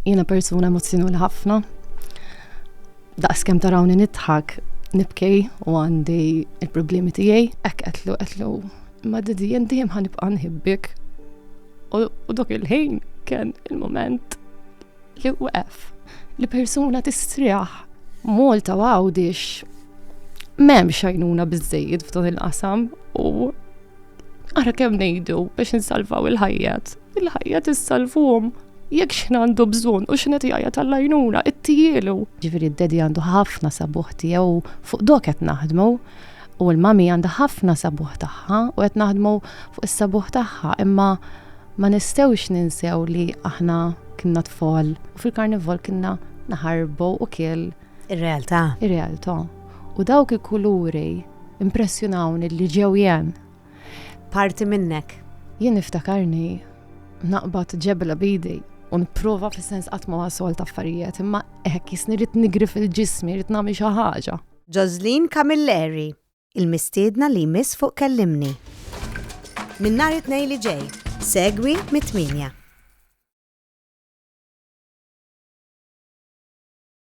Jiena persuna emozzjonali ħafna. Daqs kemm tarawni nidħak, nibki u għandi il-problemi tiegħi. Hekk qedlu qedlu ma didi jien dejjem ħa nibqa' nħibbik. U dok il-ħin kien il-moment li waqef li persuna tistrieħ. Malta u Għawdix m'hemmx għajnuna biżżejjed f'dan il-qasam u ara kemm ngħidu biex insalvaw il-ħajjet. Il-ħajjet issalvuhom jekk x'ħin għandu bżonn u x'ħin qed jgħajjat għall-għajnuna, ittijielu. Ġifieri d-daddy għandu ħafna sabuħ tiegħu fuq dok qed naħdmu u l-mami għandha ħafna sabuħ tagħha u qed naħdmu fuq is-sabuħ tagħha imma ma nistgħux ninsew li aħna kinna tfal u fil-karnival kinna naħarbu u kiel. Ir-realtà. Ir-realtà. U dawk il-kuluri impressjonawni li ġew jen. Parti minnek. Jien niftakarni naqbad ġebla bidi u nipprova fis-sens qatt ma wasol affarijiet imma hekk jisni rrid nigri fil-ġismi, rrid nagħmel xi ħaġa. Joslin Camilleri, il-mistiedna li jmiss fuq Kellimni. Minn nhar it-Tnejn li ġej, segwi mit-8.